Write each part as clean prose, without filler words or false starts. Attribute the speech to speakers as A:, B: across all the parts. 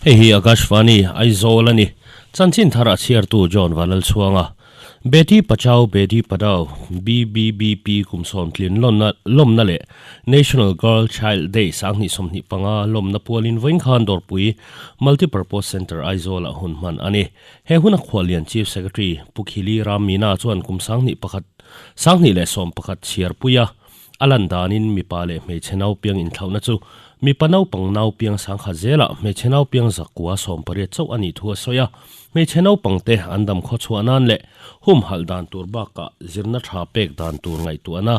A: Hei hi Akashvani, Aizawl a ni. Chanchin thar a chhiartu John Vanlalchhuanga. Beti Bachao Beti Padhao, BBBP, kum sawmtlin lawmna lawmna leh National Girl Child Day 2025 lawmna pualin vawiin khan Dawrpui Multipurpose Centre Aizawl-ah hun hman a ni. He huna khuallian Chief Secretary Pu Khili Ram Meena chuan kum 21 2011 chhiarpui a, A lan danin mipa leh hmeichhe naupiang inthlauhna chu mipa naupang naupiang sangkhat zelah hmeichhe naupiang zakua 18 chauh a nih thu a sawi a. Hmeichhe naupangte an dam khaw chhuah nan leh humhalh dan tur bakah zirna tha pek dan tur ngaihtuahna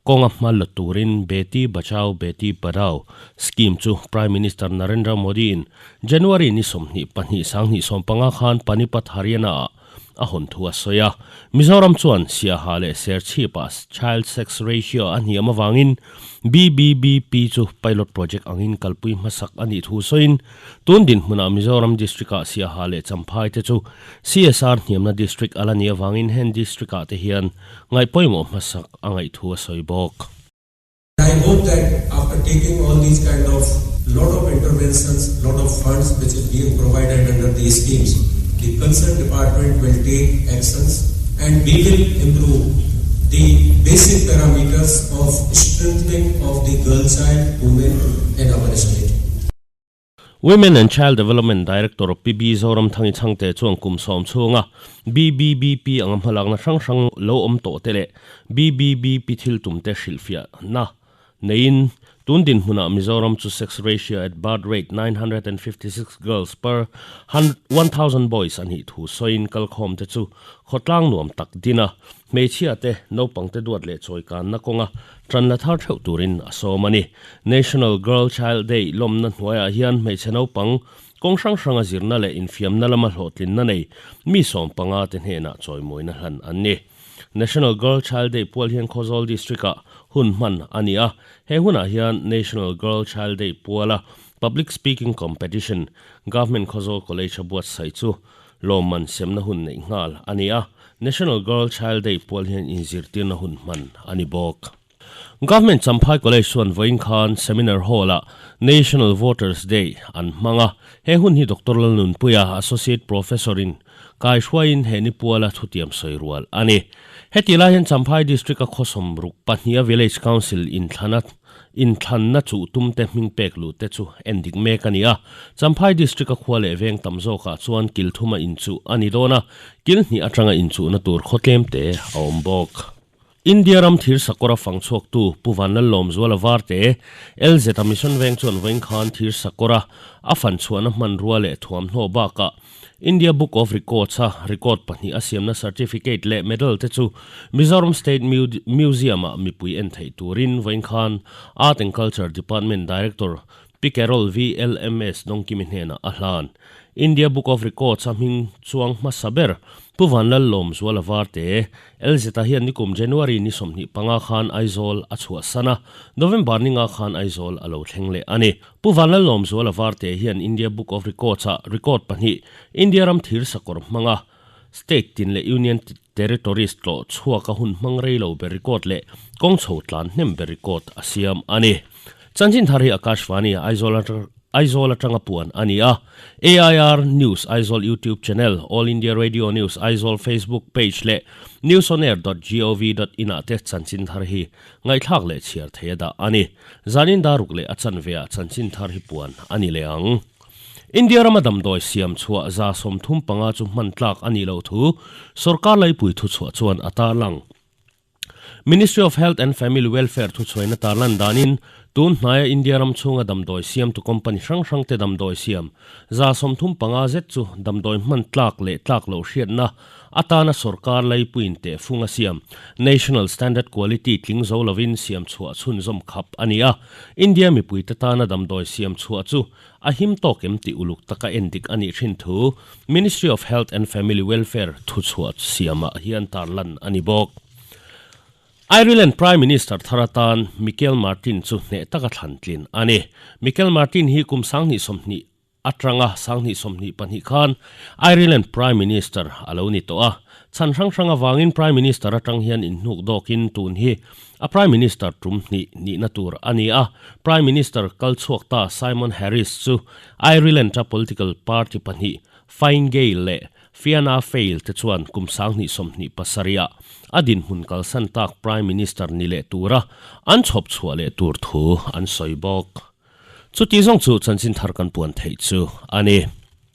A: kawnga hma la turin Beti Bachao Beti Padhao scheme chu Prime Minister Narendra Modi-in January ni 22 2015 khan Panipat Haryana-ah a hawn thu a sawi a. Mizoram chuan Siaha leh Serchhip-ah child sex ratio a hniam avangin BBBP chu pilot project angin kalpui hmasak a nih thu sawiin tun dinhmunah Mizoram district-ah Siaha leh Champhai te chu CSR hniamna district a la nih avangin heng district-ah te hian ngaihpawimawh hmasak a ngaih thu a sawi bawk.
B: I hope that after taking all these kind of lot of interventions, lot of funds which is being provided under these schemes, the concerned department will take actions and we will improve the basic parameters of strengthening of the girl child, women in our state.
A: Women and Child Development Director Pi B Zoramthangi Chhangte chuan kum sawm chhunga BBBP anga hmalakna hrang hrang lo awm tawh te leh BBBP thil tum te hrilhfiahna neiin tun dinhmunah Mizoram chu sex ratio at birth rate 956 girls per 1,000 boys a nih thu sawiin kalkhawm te chu khawtlang nuam tak din a, hmeichhia te, naupang te duat leh chawikanna kawnga Ṭan la thar theuh turin a sawm a ni. National Girl Child Day lawmna hnuaiah hian hmeichhe naupang kawng hrang hranga zirna leh infiamna lama hlawhtlinna nei mi 15 te hnenah chawimawina hlan an ni. National Girl Child Day pual hian Khawzawl District-ah hun hman a ni a, he hunah hian National Girl Child Day puala Public Speaking Competition Government Khawzawl College-a buatsaih chu lawmman semna hun neih nghal a ni a, National Girl Child Day pual hian inzirtirna hun hman a ni bawk. Government Champhai College chuan vawiin khan Seminar Hall-ah National Voters Day an hmang a, he hun hi Doctor Lalnunpuia, Associate Professor-in kaihruaiin he ni puala thutiam sawi rual a ni. Heti lai hian Champhai District-a khawsawm ruk pahniha Village Council inthlana Inthlanna chuh tumte hming pek luh te chu en dik mek a ni a. Champhai District a khua leh veng tam zawkah chuan kil thuma inchuh a ni dawn a, kil hnih atanga inchuhna tur khaw tlem te a awm bawk. India ram thir sakawra fang chhuaktu Pu Vanlallawmzuala Varte, LZ-a Mission Veng chuan vawiin khan thir sakawra a fan chhuahna hmanrua leh thuamhnaw bakah India Book of Records a record pahnih a siamna certificate leh medal te chu Mizoram State Museum ah mipui en theih turin vawiin khan Art and Culture Department Director Pi Carol VLMS Dawngkimi hnenah a hlan. India Book of Records a hming chuang hmasa ber Pu Vanlallawmzuala Varte, LZ-a hian nikum January ni 25 khan Aizawl a chhuahsan a, November ni nga khan Aizawl a lo thleng leh a ni. Pu Vanlalawmzuala Varte hian India Book of Records-ah record pahnih, India ram thir sakawr hmanga state tin leh union territories tlawh chhuaka hun hmang rei lo ber record leh kawng chho tlan hnem ber record a siam a ni. Chanchin thar hi Akashvani, Aizawl Aizawl atanga puan a ni a. AIR News Aizawl YouTube channel, All India Radio News Aizawl Facebook page leh newsonair dot gov dot in ah te chanchin thar hi Ngaihthlak leh chhiar thei a dah a ni. Zanin daruk leh a chanve ah chanchin thar hi puan a ni leh ang. India rama damdawi siam chhuah 35 chu hman tlak a nih loh thu sorkar laipui thuchhuah chuan a tarlang. Ministry of Health and Family Welfare thuchhuaina tarlan danin tun hnaia India ram chhunga damdawi siamtu company hrang hrangte damdawi siam 35 zet chu damdawi hman tlak leh tlak loh hriatna Atana sorkar laipuiin tehfung a siam, National Standard Quality tling zo lovin siam chhuah chhunzawm khap a ni a. India mipuite tana damdawi siam chhuah chu a him tawk em tih uluk taka en dik a nih thin thu Ministry of Health and Family Welfare thuchhuah siamah hian tarlan a ni bawk. Ireland Prime Minister thar atan Micheál Martin chu hneh taka thlan tlin a ni. Micheál Martin hi kum 2020. atanga 2022 khan Ireland Prime Minister a lo ni tawh a. Chhan hrang hrang avangin Prime Minister atang hian inhnuk dawkin tun hi a Prime Minister tum hnih nihna tur a ni a. Prime Minister kal chhuak ta Simon Harris chu Ireland-a political party pahnih Fine Gael leh Fianna Fail te chuan kum 2027 ah a dinhmun kalsan tak Prime Minister ni leh tura an chhawp chhuah leh tur thu an sawi bawk. Chuti zawng chu chanchin thar kan puan theih chu a ni.